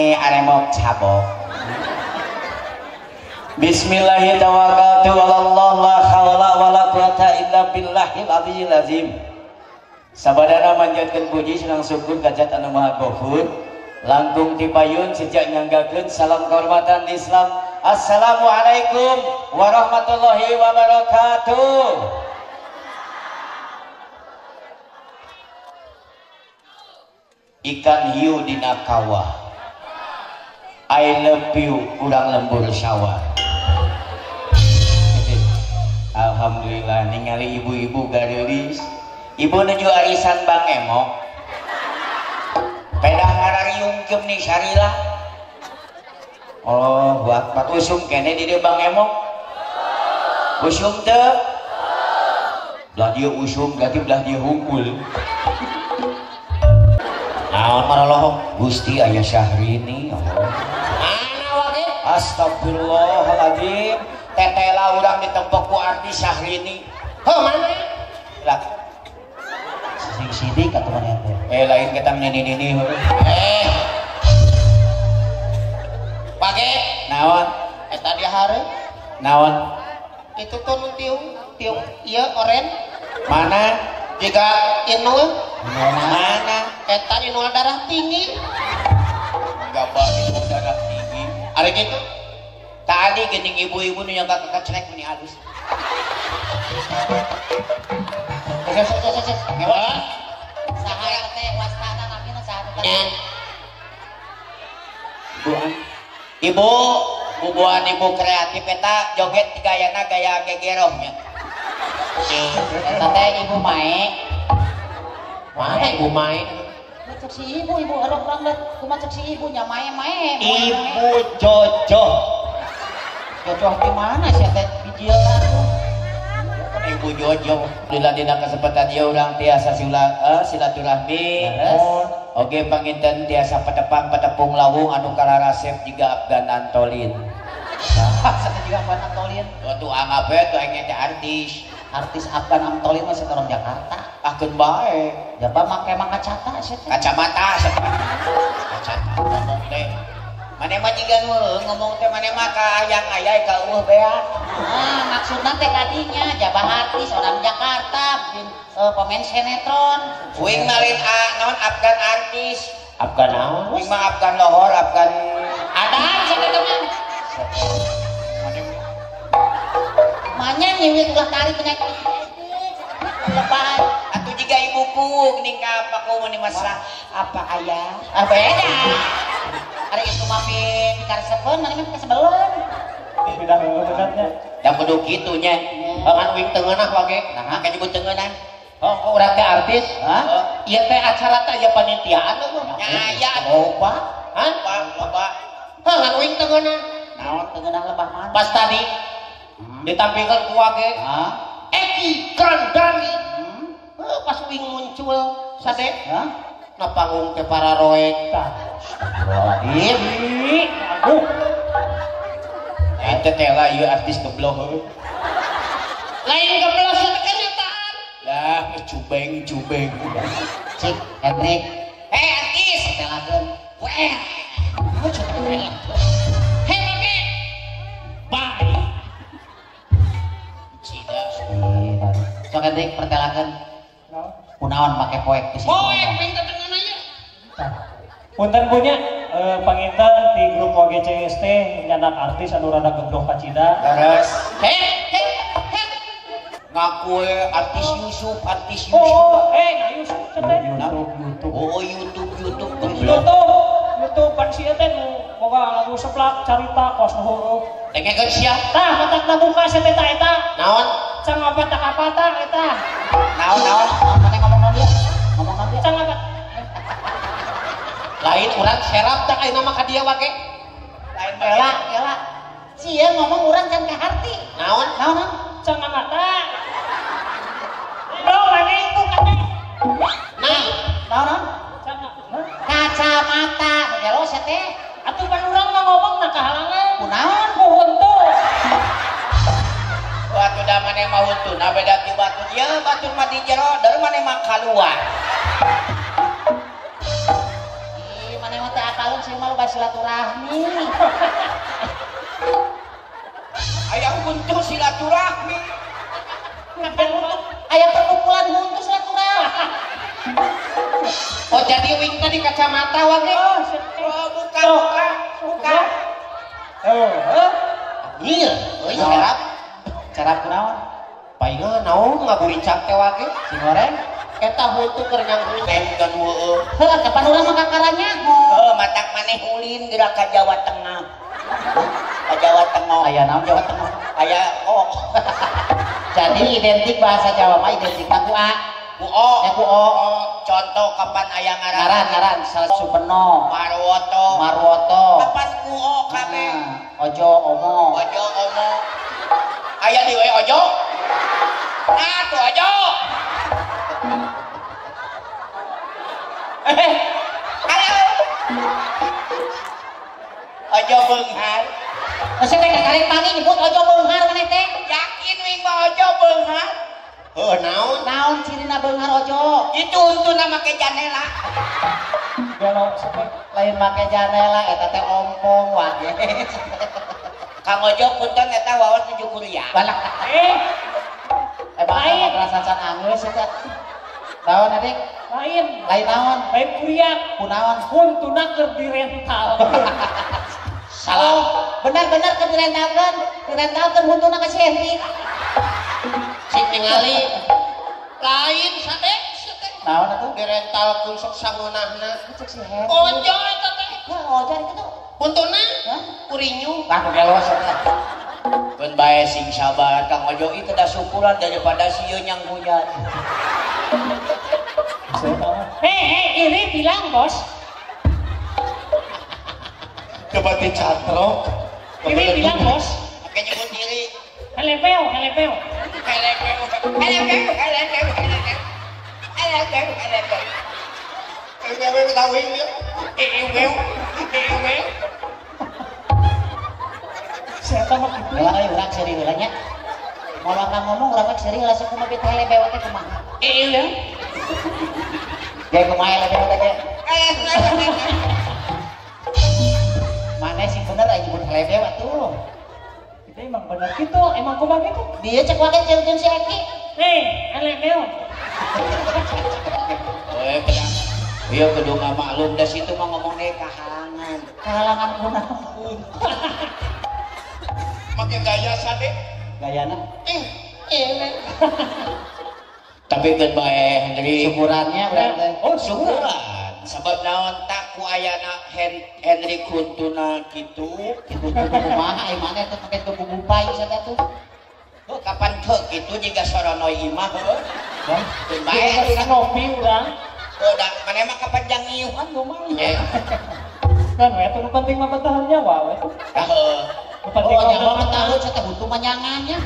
Ini aremok cabok. Bismillahirrahmanirrahim. La haula wala quwata illa billahil aliyyil azim. Sabadana manjatkeun puji senang syukur ka Zat anu Maha Ghafur. Langkung tipayun sejak nyanggakeun salam kehormatan Islam. Assalamualaikum warahmatullahi wabarakatuh. Ikan hiu dina kawah. I love you urang lembur sawah. Alhamdulillah ningali ibu-ibu gareulis. Ibu nuju arisan Bang Emok. Pedah ngarariungkeun nih sarila. Oh, buat pat usum kene di dieu Bang Emok. Usum teu? Belah dieu usum berarti belah dieu hungkul. Naon maralohong? Gusti aya Syahrini. Mana wage? Astagfirullahaladzim. Tetela urang ditempok ku artis Syahrini. Heuh mana? Lah. Sing sidik atuh maneh teh. Eh lain ketang nini-nini heuh. Eh. Page naon? Eta dia hare. Naon? Itu tuh nu tiung, tiung ieu oren. Mana? Jiga Inul. Mana? Eta Inul darah tinggi. Gabah Inul darah tinggi. Ari kitu? Tadi geuning ibu-ibu nu nyangka kekecrek meni halus. Saha teh wastana namina saha teh? Ibu, bubuhan ibu kreatif eta joget gayana gaya gegerohnya. Eta teh ibu mae. Mana ibu mae? Cek si ibu, ibu erok urang deh. Kumaha cek si ibu nya mae-mae. Ibu Jojo. Jojo di mana sih teh bijil atuh? Ibu Jojo. Alhamdulillah dina kesempatan ieu urang tiasa silaturahmi. Oge panginten tiasa patepang patepung lawung anu kararasep jiga Afgan Antolin. Saha jiga Afgan Antolin? Tuh anggap we tuh aing teh artis. Artis Afgan Antolin mah orang Jakarta. Akeun bae. Jaba make mah kacata sia teh. Kacamata sia teh. Kacamata ngomong teh. Maneh mah jiga ngomong teh maneh mah ka hayang aya ka eueuh beak. Ah, maksudna teh kadinya jaba artis orang Jakarta, pemain sinetron. Uing mah lain naon Afgan artis. Afgan naon? Uing mah Afgan lohor, Afgan adan sia teh mah. Manya nyiwit ulah tarik penyakit. Lepas atuh jiga ibuku geuning ka paku meni masalah apa aya? Ah beda. Ari itu mah pikaresepeun maneh mah pikasebeleun. Beda heueuh. Da kudu kitu nya. Kan uing teu ngeunah wage. Nah, ka nyebut teu ngeunah. Oh, urang teh artis. Hah? Ieu teh acara teh aya panitiaan eueuh. Nya aya loba. Hah? Loba. Heuh ngan uing teu ngeunah. Naon teu ngeunah lebah mana? Pas tadi ditampilkan ku wage. Hah? Eki Grandani. Heuh pas uing muncul sade. Hah? Na panggung teh para roek. Astagfirullahaladzim. Aduh. Eta teh lah ieu artis gebloh heuh. Lain gebloh teh kenyataan. Lah cubeng-cubeng. Cik, Hendrik. Eh artis telakeun. Weh. Hei make. Bye. Cida. Sok Hendrik pertelakeun. Kunaon make poek di sini. Poek pinter tengeun aya. Punten punya panginten di grup WGCST nyanak artis anu rada gebloh kacida. Leres. Heh heh heh. Ngaku artis Yusuf, artis Yusuf. Oh, nah Yusuf teh. YouTube, YouTube. Oh, YouTube, YouTube gebloh. YouTube, YouTube pan sia teh nu boga lagu seplak carita kos nu heueuh. Dengekeun sia. Tah, matakna buka sia teh eta. Naon? Cang apa tak apa eta. Naon naon? Maneh ngomong naon dia? Ngomong naon dia? Cang apa? Lain urang serap tak ayeuna mah ka dieu wage. Lain kela, kela. Sia ngomong urang can kaharti. Naon? Naon? Cang mata. Bro, maneh itu kata. Nah, naon? Cang kacamata. Gelo sia teh. Atuh pan urang mah ngomong na kahalangan. Kunaon? Ku huntu. Batu da maneh mah huntu, na beda ti batu ieu batur mah di jero, dari maneh mah kaluar. Ih, maneh mah teu apaleun si sih mah loba silaturahmi. Aya huntu silaturahmi. Aya perkumpulan huntu silaturahmi. Oh jadi wing tadi kacamata wage. Oh buka buka buka. Anjir, euy serap. Serap kunaon? Paingan naon ngaburicak teh wage? Si goreng. Eta huntu keur nyanggulen kan heueuh. Heuh kapan urang mah kakaranya? Heuh matak maneh ulin geura ka Jawa Tengah. Ka Jawa Tengah. Aya naon Jawa Tengah? Aya oh. Jadi identik bahasa Jawa mah identik ku A. Ku O. Ya ku O. Contoh kapan aya ngaran? Ngaran Supeno, Marwoto. Marwoto. Kapan ku O kabeh? Ojo omo. Ojo omo. Aya di we ojo. Nah tuh ojo. Halo. Ojo beunghar. Geus teh karek pangi nyebut ojo beunghar maneh teh. Yakin wing mah ojo beunghar. Heuh naon? Naon cirina beunghar ojo? Itu untuna make janela. Gelo sampe lain make janela eta teh ompong wae. Kang Ojo punten eta waos nuju kuliah. Balah. Lain madrasah can anggeus eta. Naon adik? Lain. Lain naon? Lain kuliah. Kunaon? Huntuna keur dirental. Salah. Benar-benar keur direntalkeun. Direntalkeun huntuna ka si Henry. Sing ningali lain sate sate. Naon atuh? Direntalkeun sok sangeunahna. Cek si Henry. Ojo eta teh. Hah, ojo itu. Huntuna? Kurinyu. Wah, gelos eta. Keun bae sing sabar Kang Ojo itu da syukuran daripada sieun yang hujan. Hei, iri bilang bos. Coba dicatrok. Iri bilang bos. Oke nyebut iri. Helepeo, helepeo. Helepeo, helepeo, helepeo, helepeo. Helepeo, helepeo. Helepeo ketahuin ya. Eeweo, eeweo. Siapa mah kitu? Lah euy urang seuri heula nya. Moal ka ngomong urang mah seuri heula sok kumaha beta helepeo teh kumaha. Eeweo. Ge kumaha helepeo teh? Mana sih bener aja nyebut helepeo atuh. Itu emang bener gitu, emang kumaha gitu? Dia cek wae jeung si Eki. Hei, helepeo. Eh, iya kudu ngamaklum da situ mah ngomong ge kahalangan. Kahalangan kunaon? Make gaya sade. Gayana? Tapi keun bae Henry. Syukurannya urang teh. Oh, syukuran. Sabab naon tak ku ayana Henry kuntuna kitu. Kitu kumaha ai maneh teh make teu bubupai sia tuh. Heuh kapan teu kitu jiga soronoi imah heuh. Keun bae ngopi urang. Heuh da maneh mah kapan jang ngiuhan kumaha. Kan we atuh nu penting mah bertahan nyawa we. Heuh. Oh, nyawa bertahan saya teh butuh manyangannya.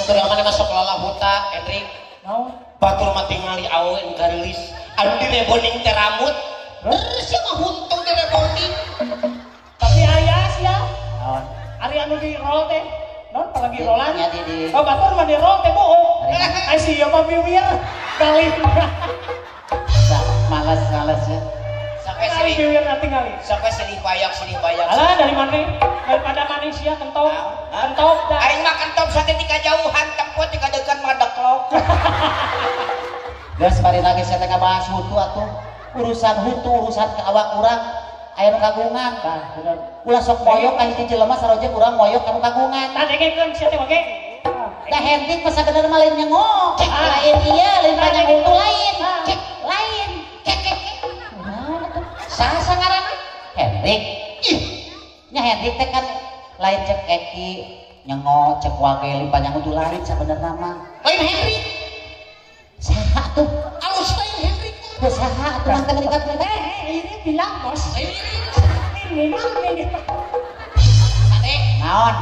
Keur maneh masuk lalahuta Henry. Naon? Batur mah tingali awewe nu gareulis. Anu direboning teh rambut. Terus sia mah huntu direboning. Tapi aya sia. Naon? Ari anu di roll teh. Naon palagi rolan? Nya di. Oh, batur mah di roll teh bohong. Ai sia mah biwir kali. Males-males ya. Sampai biwir tingali. Sampai silih bayak. Alah dari mana? Daripada manusia kentop. Kentop dah. Aing mah kentop sate ti kajauhan, tempo ti kadekan mah deklok. Geus bari lagi saya teh ngabahas hutu atuh. Urusan hutu, urusan ke awak urang aya nu kagungan. Tah, bener. Ulah sok moyok ka hiji jelema saroja urang moyok ka nu kagungan. Tah dengekeun sia teh wage. Tah Hendrik mah sabenerna mah lain nyengok. Lain ieu, lain panjang hutu lain. Cek lain. Cek cek. Naon atuh? Saha ngaranna? Hendrik. Ih, nya Hendrik teh kan lain cek Eki nyengok cek wage lain panjang hutu lain sabenerna mah. Lain Hendrik. Saha tuh? Alus lain Hendrik. Tuh saha atuh mah teh menikat. Ini bilang bos. Ini ini. Sade. Naon?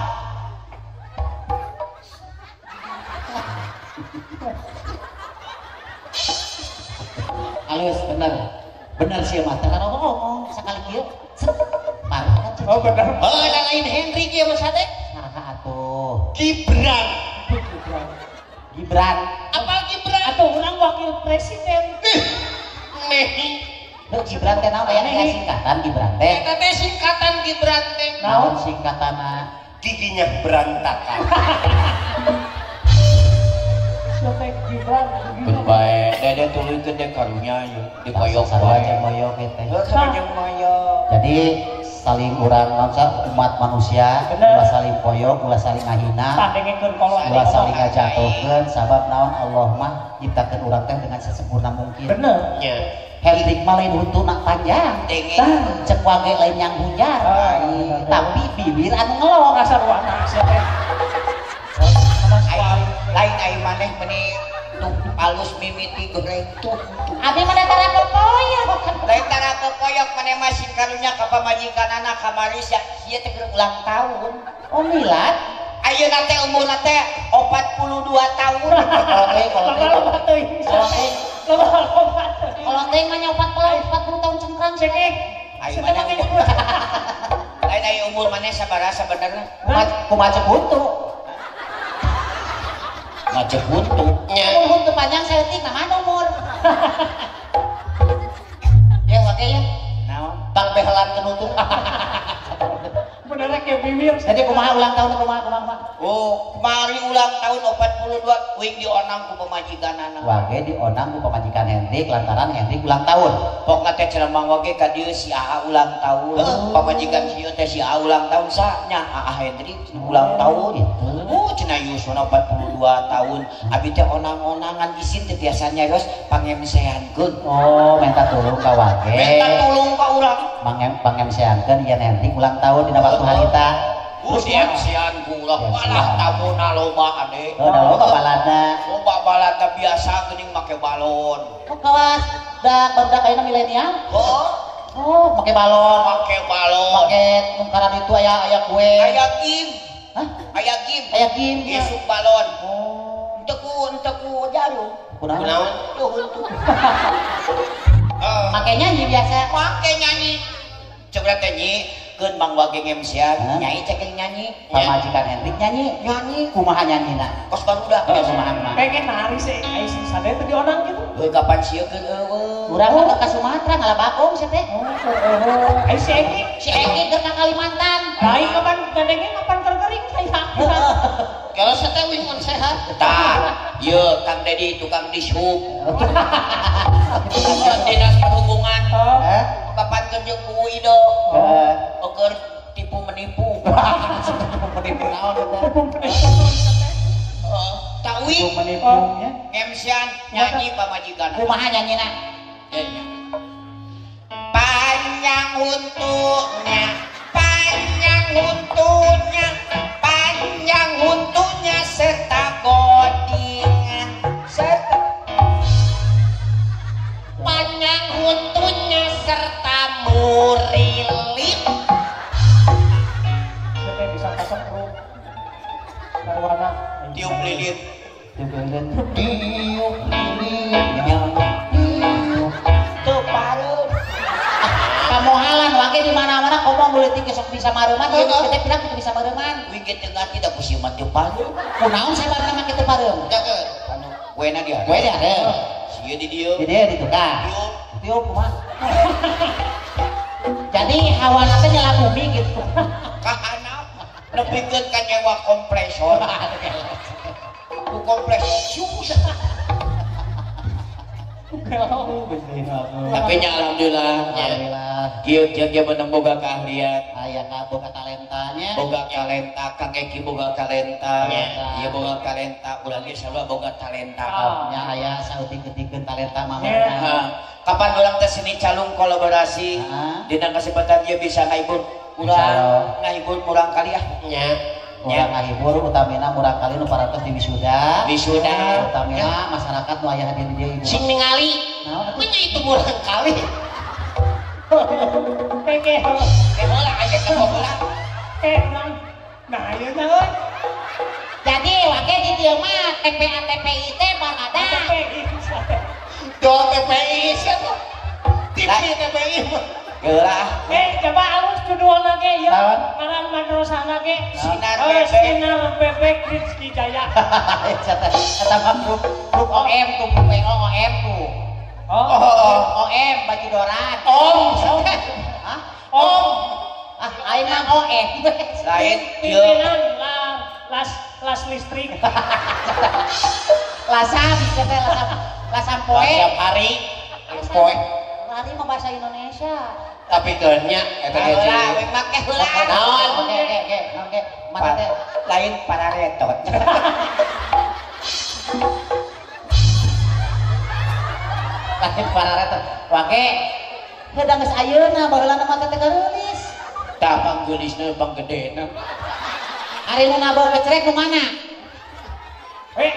Halus bener. Bener sih mah teh ngomong sakali kieu. Oh bener. Oh da lain Hendrik ieu mah Sade. Saha atuh? Gibran. Gibran. Apa Gibran? Atuh urang wakil presiden. Ih. Mehi. Teu Gibran teh naon aya singkatan Gibran teh? Eta teh singkatan Gibran teh. Naon singkatanna? Giginya berantakan. Sia Gibran. Bae, dede tuluykeun deh karunya ieu. Dikoyok sarua jeung moyok teh. Heuh sarua jeung moyok. Jadi saling urang naon umat manusia ulah saling koyok, ulah saling ngahina, ulah saling ngajatuhkeun sabab naon Allah mah nyiptakeun urang teh dengan sesempurna mungkin. Bener. Nya. Hendrik mah lain huntuna panjang, cek wage lain yang hujar, tapi bibir anu ngelok sarua sia teh. Lain ai maneh meuni tuh alus mimiti goreng tuh. Abi mah tara popoyok. Lain tara popoyok maneh mah sing karunya ka pamajikanana kamari sia ieu teh keur ulang tahun. Oh milad? Ayeuna teh umurna teh 42 tahun. Kalau teh mah nya 40 tahun cengkrang cengek. Ayo maneh. Lain ai umur maneh sabaraha sabenerna? Kumaha cek huntu? Ngacek huntu. Nya huntu panjang saeutik mah mana umur. Ya wage ya. Naon? Tang behelan kenutup. Bener ke bibir. Jadi kumaha ulang tahun kumaha kumaha? Oh, kemari ulang tahun 42 wing dionang ku pamajikanana. Wage dionang ku pamajikan Hendrik lantaran Hendrik ulang tahun. Pokna teh cenah Mang Wage ka dieu si AA ulang tahun. Pamajikan si ieu teh si AA ulang tahun sa nya AA Hendrik ulang tahun. Oh, cenah yuswana 42 tahun. Abi teh onang-onangan isin teh tiasa nyarios pangemseankeun. Oh, minta tulung ka Wage. Minta tulung ka urang. Pangemseankeun yen Hendrik ulang tahun dina waktu harita. Terus di-MC-an ku urang malah tamuna loba ade. Oh, da loba baladna. Loba baladna biasa geuning make balon. Oh, kawas da barudak ayeuna milenial. Heeh. Oh, make balon. Make balon. Make mungkaran itu aya aya kue. Aya game. Hah? Aya game. Aya game. Isuk balon. Oh. Henteu ku jarum. Kunaon? Tuh huntu. Make nyanyi biasa. Make nyanyi. Coba teh nyi keun Mang Wage ngemsian, nyai cekeng nyanyi. Pamajikan Hendrik nyanyi, nyanyi. Kumaha nyanyina? Kos barudak. Kumaha mah? Pengen nari sih, ai sing sadaya teh dionang gitu. Heuh kapan sieun eueuh. Urang mah ka Sumatera ngala bakong sia teh. Oh, heueuh. Ai si Eki, si Eki keur ka Kalimantan. Lain kapan gandengnya kapan kering saya. Kalau saya teh wing mun sehat. Tah, ieu Kang Dedi tukang dishub. Dinas Perhubungan. Kapan kerja ku Ido? Oker tipu menipu. Tipu menipu naon eta? Tawi tipu menipu nya. Ngemsian nyanyi pamajikan. Kumaha nyanyina? Panjang huntunya, panjang huntunya, panjang huntunya serta godingan serta panjang huntunya serta murilit. Saya bisa pasang grup sarwana. Tiup lilin. Tiup lilin. Tiup lilinnya. Tiup teu pareum. Kamohalan wage di mana-mana komo muleutik sok bisa mareuman ieu teh pirang kudu bisa mareuman. Wing ge teu ngarti da ku sieu mah teu pareum. Kunaon sabarna mah kitu pareum? Anu kuena dia. Kue dia hareup. Sieu di dieu. Di dieu di tukang. Tiup. Tiup kumaha? Jadi hawana teh nyala bumi gitu. Kahanap nepikeun ka nyewa kompresor. Ku kompresor Tapi nya alhamdulillah. Alhamdulillah. Kieu kieu ge menang boga keahlian. Aya ka boga talentanya. Boga talenta, Kang Eki boga talenta. Ieu boga talenta, urang ge sarua boga talenta. Nya aya sautik-utikeun talenta mah. Kapan urang teh seni calung kolaborasi dina kesempatan ieu bisa ngahibur urang, ngahibur murang kali ah. Nya. Urang ngahibur utamina murang kali nu parantos di wisuda. Wisuda. Utamina masyarakat nu aya hadir di dieu ibu. Sing ningali. Naon atuh? Nya itu murang kali. Keke. Heula aya teh heula. Eh, nah ieu nya euy. Jadi wake di dieu mah TPA TPI teh barada. TPI. Do TPI sia tuh. TV TPI. Geura. Eh, coba alus judulna ge ieu. Ngaran madrasahna ge Sinar Bebek. Sinar Bebek Rizky Jaya. Eta mah grup OM tuh, grup OM tuh. Oh. OM baju doran. Om. Hah? Om. Ah, aing mah OM. Lain pimpinan las listrik. Lasam teh lasam. Lasam poe. Lasam hari. Poe. Hari mah bahasa Indonesia. Tapi keunnya eta ge. Heula we make heula. Naon? Oke. Mana teh? Lain pararetot. Lain pararetot. Wake. Heuda geus ayeuna baheula mah teh gareulis. Tah panggeulisna panggedena. Ari nu nabok kecrek nu mana? We